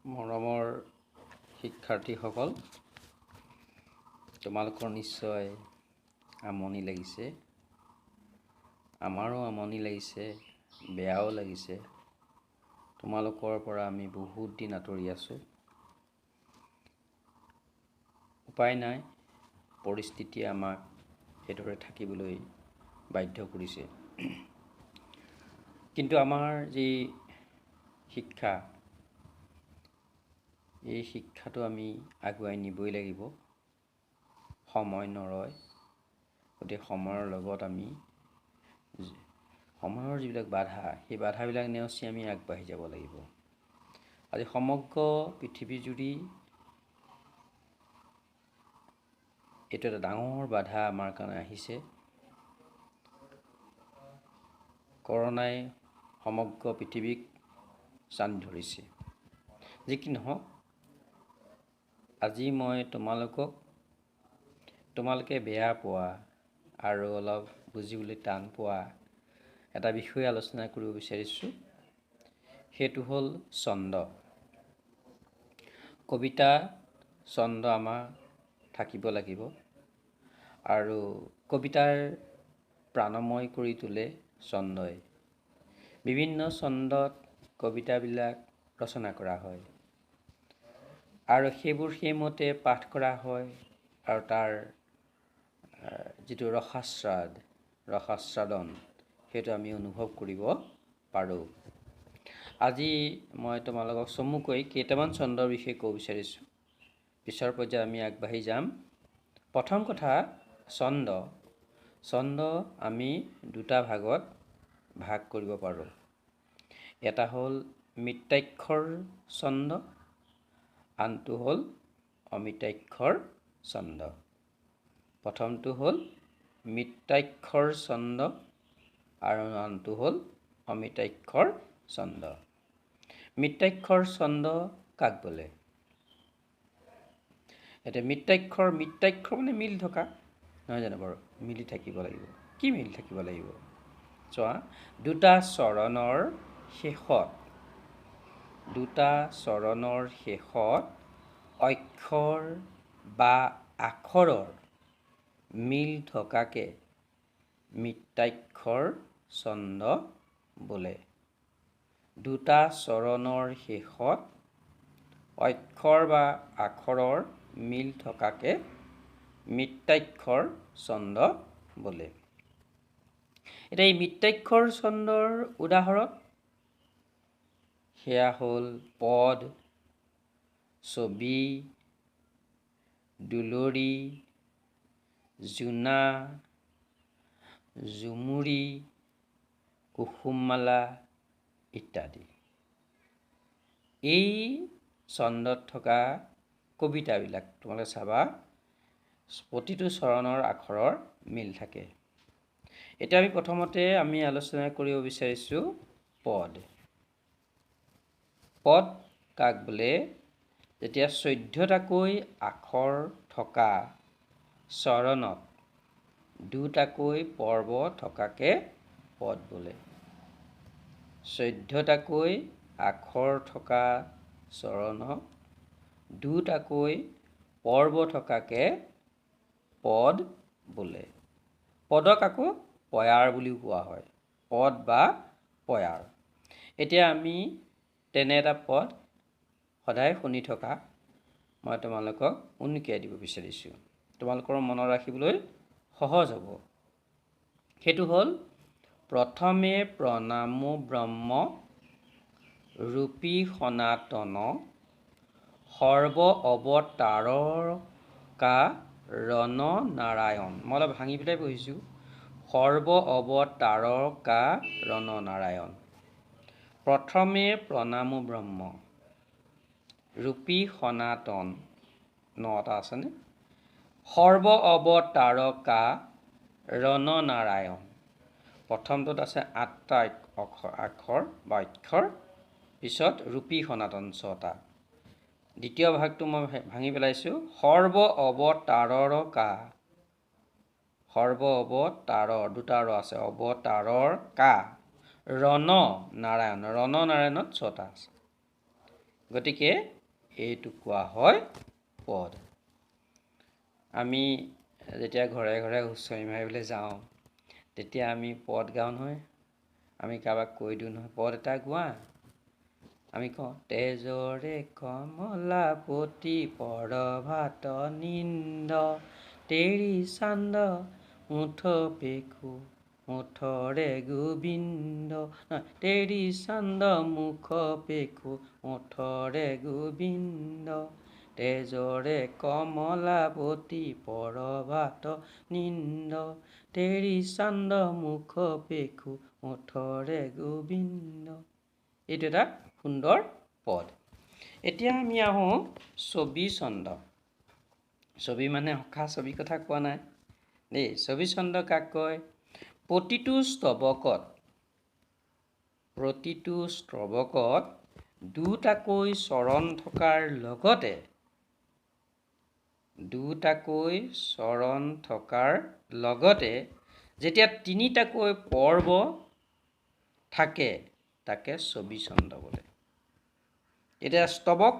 মৰমৰ শিক্ষাৰ্থীসকল, তোমালোকৰ নিশ্চয় আমনি লাগিছে, আমাৰো আমনি লাগিছে, বেয়াও লাগিছে। তোমালোকৰ পৰা আমি বহুত দিন আঁতৰি আছোঁ। উপায় নাই, পৰিস্থিতিয়ে আমাক সেইদৰে থাকিবলৈ বাধ্য কৰিছে। কিন্তু আমাৰ যি শিক্ষা, এই শিক্ষাটো আমি আগুৱাই নিবই লাগিব। সময় নৰয়, গতিকে সময়ৰ লগত আমি সময়ৰ যিবিলাক বাধা, সেই বাধাবিলাক নেওচি আমি আগবাঢ়ি যাব লাগিব। আজি সমগ্ৰ পৃথিৱীজুৰি এইটো এটা ডাঙৰ বাধা আমাৰ কাৰণে আহিছে। কৰোণাই সমগ্ৰ পৃথিৱীক ছানি ধৰিছে। যি কি নহওক, আজি মই তোমালোকক তোমালোকে বেয়া পোৱা আৰু অলপ বুজিবলৈ টান পোৱা এটা বিষয় আলোচনা কৰিব বিচাৰিছোঁ। সেইটো হ'ল ছন্দ। কবিতা ছন্দ আমাৰ থাকিব লাগিব আৰু কবিতাৰ প্ৰাণময় কৰি তোলে ছন্দই। বিভিন্ন ছন্দত কবিতাবিলাক ৰচনা কৰা হয় আৰু সেইবোৰ সেইমতে পাঠ কৰা হয় আৰু তাৰ যিটো ৰসাস্বাদন সেইটো আমি অনুভৱ কৰিব পাৰোঁ। আজি মই তোমালোকক চমুকৈ কেইটামান ছন্দৰ বিষয়ে ক'ব বিচাৰিছোঁ। পিছৰ পৰ্যায়ত আমি আগবাঢ়ি যাম। প্ৰথম কথা, ছন্দ। ছন্দ আমি দুটা ভাগত ভাগ কৰিব পাৰোঁ। এটা হ'ল মিত্ৰাক্ষৰ ছন্দ, আনটো হ'ল অমিতাক্ষৰ ছন্দ। প্ৰথমটো হ'ল মিত্ৰাক্ষৰ ছন্দ আৰু আনটো হ'ল অমিতাক্ষৰ ছন্দ। মিত্ৰাক্ষৰ ছন্দ কাক বোলে? এতিয়া মিত্ৰাক্ষৰ মানে মিল থকা, নহয় জানো বাৰু? মিলি থাকিব লাগিব। কি মিল থাকিব লাগিব? চোৱা, দুটা চৰণৰ শেষত অক্ষৰ বা আখৰৰ মিল থকাকে মিত্ৰাক্ষৰ ছন্দ বোলে। দুটা চৰণৰ শেষত অক্ষৰ বা আখৰৰ মিল থকাকে মিত্ৰাক্ষৰ ছন্দ বোলে। এতিয়া এই মিত্ৰাক্ষৰ ছন্দৰ উদাহৰণ সেয়া হ'ল পদ, ছবি, দুলৰি, জোনা, জুমুৰি, কুসুমমালা ইত্যাদি। এই ছন্দত থকা কবিতাবিলাক তোমালোকে চাবা, প্ৰতিটো চৰণৰ আখৰৰ মিল থাকে। এতিয়া আমি প্ৰথমতে আলোচনা কৰিব বিচাৰিছোঁ পদ। পদ কাক বোলে? যেতিয়া 14টাকৈ আখৰ থকা চৰণত দুটাকৈ পৰ্ব থকাকে পদ বোলে। 14টাকৈ আখৰ থকা চৰণত দুটাকৈ পৰ্ব থকাকে পদ বোলে। পদক আকৌ পয়াৰ বুলিও কোৱা হয়, পদ বা পয়াৰ। এতিয়া আমি তেনে এটা পদ সদায় শুনি থকা মই তোমালোকক উনুকিয়াই দিব বিচাৰিছোঁ, তোমালোকৰ মনত ৰাখিবলৈ সহজ হ'ব। সেইটো হ'ল, প্ৰথমে প্ৰণামো ব্ৰহ্ম ৰূপী সনাতন সৰ্ব অৱতাৰৰ কা ৰণ নাৰায়ণ। মই অলপ ভাঙি পেলাই পঢ়িছোঁ। সৰ্ব অৱতাৰৰ কা ৰণ নাৰায়ণ। প্ৰথমে প্ৰণামো ব্ৰহ্ম ৰূপী সনাতন, 9টা আছেনে? সৰ্ব অৱতাৰকা ৰণ নাৰায়ণ। প্ৰথমটোত আছে 8টা আখৰ বা অক্ষৰ, পিছত ৰূপী সনাতন 6টা। দ্বিতীয় ভাগটো মই ভাঙি পেলাইছোঁ। সৰ্ব অৱতাৰৰ কা, সৰ্ব অৱতাৰৰ দুটা ৰ আছে, অৱতাৰৰ কা ৰণ নাৰায়ণ, ৰণ নাৰায়ণত 6টা আছে। গতিকে এইটো কোৱা হয় পদ। আমি যেতিয়া ঘৰে ঘৰে হুঁচৰি মাৰিবলৈ যাওঁ তেতিয়া আমি পদ গাওঁ নহয়, আমি কাৰোবাক কৈ দিওঁ নহয়, পদ এটা গোৱা। আমি কওঁ, তেজৰে কমলাপতি পৰভাত নিন্দ, তেৰি চান্দ মুঠ পেখু মুঠৰে গোবিন্দ, তেৰি চান্দ মুখ পেখু মুঠৰে গোবিন্দ, তেজৰে কমলাপতি পৰভাত নিন্দ, তেৰি চান্দ মুখ পেখু মুঠৰে গোবিন্দ। এইটো এটা সুন্দৰ পদ। এতিয়া আমি আহোঁ ছবি ছন্দ। ছবি মানে সখা ছবি কথা কোৱা নাই দেই। ছবি ছন্দ কাক কয়? প্ৰতিটো স্তৱকত দুটাকৈ চৰণ থকাৰ লগতে যেতিয়া তিনিটাকৈ পৰ্ব থাকে তাকে ছবি ছন্দ বোলে। এতিয়া স্তৱক,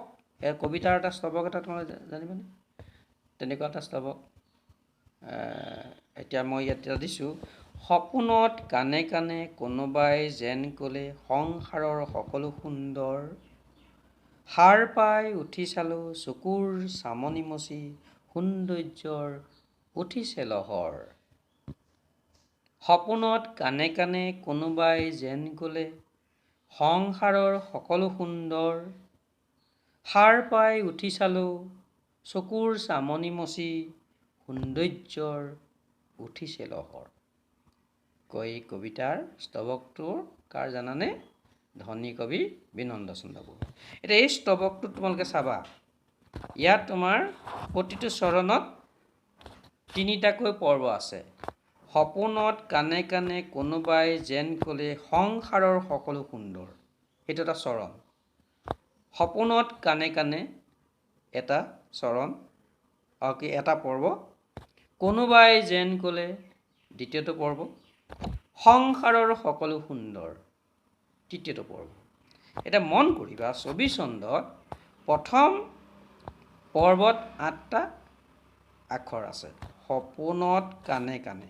কবিতাৰ এটা স্তৱক এটা তোমালোকে জানিবানে? তেনেকুৱা এটা স্তৱক এতিয়া মই ইয়াত দিছোঁ। সপোনত কাণে কাণে কোনোবাই যেন ক'লে সংসাৰৰ সকলো সুন্দৰ, সাৰ পাই উঠি চালোঁ চকুৰ চামনি মচি সৌন্দৰ্যৰ উঠিছে লহৰ। সপোনত কাণে কাণে কোনোবাই যেন ক'লে সংসাৰৰ সকলো সুন্দৰ, সাৰ পাই উঠি চালোঁ চকুৰ চামনি মচি সৌন্দৰ্যৰ উঠিছে লহৰ। কৈ কবিতাৰ স্তৱকটোৰ কাৰ জানানে? ধনী কবি বিনন্দ চন্দ্ৰ বৰুৱা। এতিয়া এই স্তৱকটো তোমালোকে চাবা, ইয়াত তোমাৰ প্ৰতিটো চৰণত তিনিটাকৈ পৰ্ব আছে। সপোনত কাণে কাণে কোনোবাই যেন ক'লে সংসাৰৰ সকলো সুন্দৰ, সেইটো এটা চৰণ। সপোনত কাণে কাণে এটা চৰণ, কি এটা পৰ্ব। কোনোবাই যেন ক'লে দ্বিতীয়টো পৰ্ব। সংসাৰৰ সকলো সুন্দৰ তৃতীয়টো পৰ্ব। এতিয়া মন কৰিবা, ছবি ছন্দত প্ৰথম পৰ্বত 8টা আখৰ আছে। সপোনত কাণে কাণে,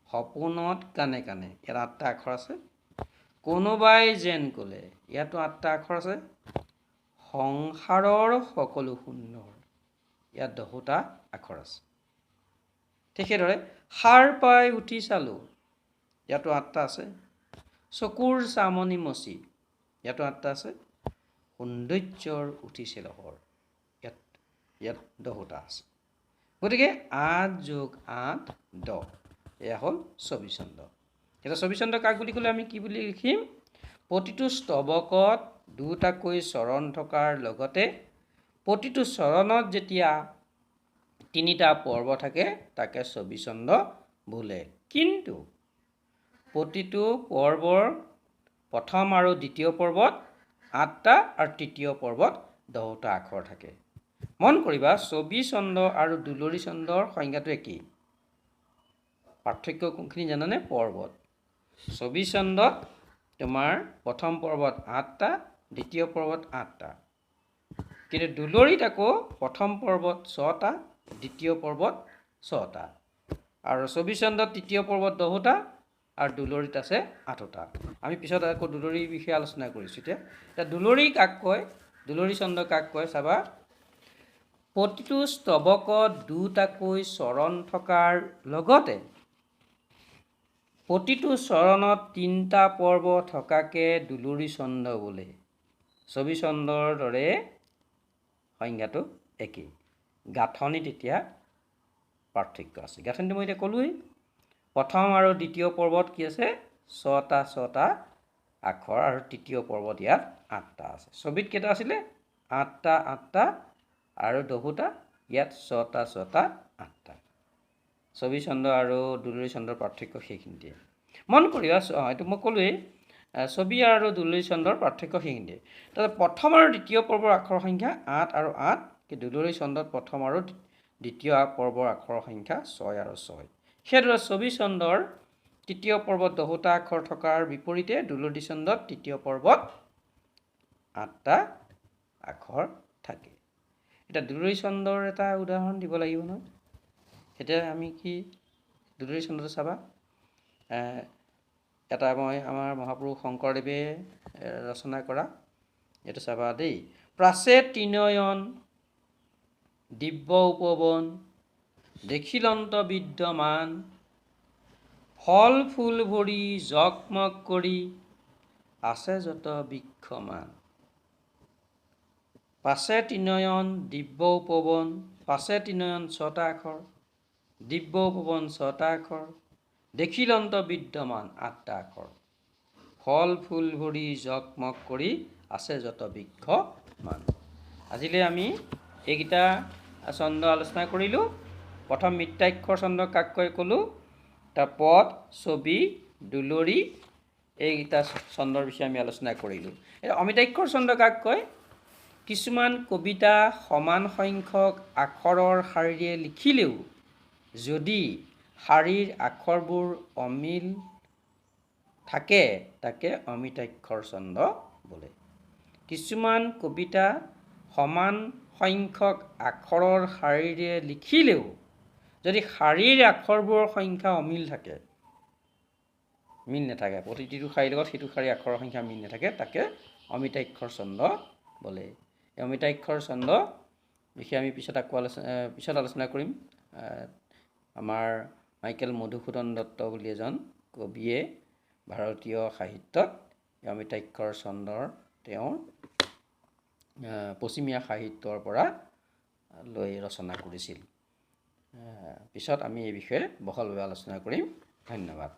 সপোনত কাণে কাণে, ইয়াত 8টা আখৰ আছে। কোনোবাই যেন ক'লে, ইয়াতো 8টা আখৰ আছে। সংসাৰৰ সকলো সুন্দৰ, ইয়াত 10টা আখৰ আছে। ঠিক সেইদৰে সাৰ পাই উঠি চালোঁ, ইয়াতো 8টা আছে। চকুৰ চামনি মচি, ইয়াতো 8টা আছে। সৌন্দৰ্যৰ উঠিছে লহৰ, ইয়াত 10টা আছে। গতিকে 8 + 8 10, এয়া হ'ল ছবি ছন্দ। এতিয়া ছবি ছন্দ কাক বুলি ক'লে আমি কি বুলি লিখিম? প্ৰতিটো স্তৱকত দুটাকৈ চৰণ থকাৰ লগতে প্ৰতিটো চৰণত যেতিয়া তিনিটা পৰ্ব থাকে তাকে ছবি ছন্দ বোলে। কিন্তু প্ৰতিটো পৰ্বৰ প্ৰথম আৰু দ্বিতীয় পৰ্বত 8টা আৰু তৃতীয় পৰ্বত 10টা আখৰ থাকে। মন কৰিবা, ছবি ছন্দ আৰু দুলৰি ছন্দৰ সংজ্ঞাটো একেই। পাৰ্থক্য কোনখিনি জানানে? পৰ্বত। ছবি ছন্দত তোমাৰ প্ৰথম পৰ্বত 8টা, দ্বিতীয় পৰ্বত 8টা, কিন্তু দুলৰিত আকৌ প্ৰথম পৰ্বত 6টা, দ্বিতীয় পৰ্বত 6টা, আৰু ছবি ছন্দত তৃতীয় পৰ্বত 10টা আৰু দুলৰিত আছে 8টা। আমি পিছত আকৌ দুলৰিৰ বিষয়ে আলোচনা কৰিছোঁ। এতিয়া দুলৰি কাক কয়, দুলৰি ছন্দ কাক কয় চাবা। প্ৰতিটো স্তৱকত দুটাকৈ চৰণ থকাৰ লগতে প্ৰতিটো চৰণত তিনিটা পৰ্ব থকাকে দুলৰি ছন্দ বোলে। ছবি ছন্দৰ দৰে সংজ্ঞাটো একেই, গাঁথনিত এতিয়া পাৰ্থক্য আছে। গাঁথনিটো মই এতিয়া ক'লোৱেই। প্ৰথম আৰু দ্বিতীয় পৰ্বত কি আছে? 6টা 6টা আখৰ, আৰু তৃতীয় পৰ্বত ইয়াত 8টা আছে। ছবিত কেইটা আছিলে? 8টা 8টা আৰু 10টা, ইয়াত 6টা 6টা 8টা। ছবি ছন্দ আৰু দুলৰি ছন্দৰ পাৰ্থক্য সেইখিনিতে মন কৰিবা। এইটো মই ক'লোৱেই, ছবি আৰু দুলৰি ছন্দৰ পাৰ্থক্য সেইখিনিতে। তাৰপিছত প্ৰথম আৰু দ্বিতীয় পৰ্বৰ আখৰ সংখ্যা 8 আৰু 8, কিন্তু দুলৰি ছন্দত প্ৰথম আৰু দ্বিতীয় পৰ্বৰ আখৰৰ সংখ্যা 6 আৰু 6। সেইদৰে ছবি ছন্দৰ তৃতীয় পৰ্বত 10টা আখৰ থকাৰ বিপৰীতে দুলৰি ছন্দত তৃতীয় পৰ্বত 8টা আখৰ থাকে। এতিয়া দুলৰি ছন্দৰ এটা উদাহৰণ দিব লাগিব নহয়। এতিয়া আমি কি দুলৰি ছন্দটো চাবা, এটা মই আমাৰ মহাপুৰুষ শংকৰদেৱে ৰচনা কৰা এইটো চাবা দেই। প্ৰাচে ত্ৰিনয়ন দিব্য উপবন দেখিলন্ত বিদ্যমান, ফল ফুল ভৰি জকমক কৰি আছে যত বৃক্ষমান। পাছে ত্ৰিনয়ন দিব্য উপবন, পাছে ত্ৰিনয়ন ছটা আখৰ, দিব্য উপবন ছটা আখৰ, দেখিলন্ত বিদ্যমান আঠটা আখৰ, ফল ফুল ভৰি জকমক কৰি আছে যত বৃক্ষমান। আজিলৈ আমি এইকেইটা ছন্দ আলোচনা কৰিলোঁ। প্ৰথম মিত্ৰাক্ষৰ ছন্দ কাক কয় ক'লোঁ, তাৰ পদ, ছবি, দুলৰি এইকেইটা ছন্দৰ বিষয়ে আমি আলোচনা কৰিলোঁ। এতিয়া অমিতাক্ষৰ ছন্দ কাক কয়? কিছুমান কবিতা সমান সংখ্যক আখৰৰ শাৰীৰে লিখিলেও যদি শাৰীৰ আখৰবোৰ অমিল থাকে তাকে অমিতাক্ষৰ ছন্দ বোলে। কিছুমান কবিতা সমান সংখ্যক আখৰৰ শাৰীৰে লিখিলেও যদি শাৰীৰ আখৰবোৰৰ সংখ্যা অমিল থাকে, মিল নাথাকে, প্ৰতিটো শাৰীৰ লগত সেইটো শাৰীৰ আখৰৰ সংখ্যা মিল নাথাকে, তাকে অমিতাক্ষৰ ছন্দ বোলে। এই অমিতাক্ষৰ ছন্দ বিষয়ে আমি পিছত আকৌ আলোচনা কৰিম। আমাৰ মাইকেল মধুসূদন দত্ত বুলি এজন কবিয়ে ভাৰতীয় সাহিত্যত অমিতাক্ষৰ ছন্দৰ তেওঁৰ পশ্চিমীয়া সাহিত্যৰ পৰা লৈ ৰচনা কৰিছিল। পিছত আমি এই বিষয়ে বহলভাৱে আলোচনা কৰিম। ধন্যবাদ।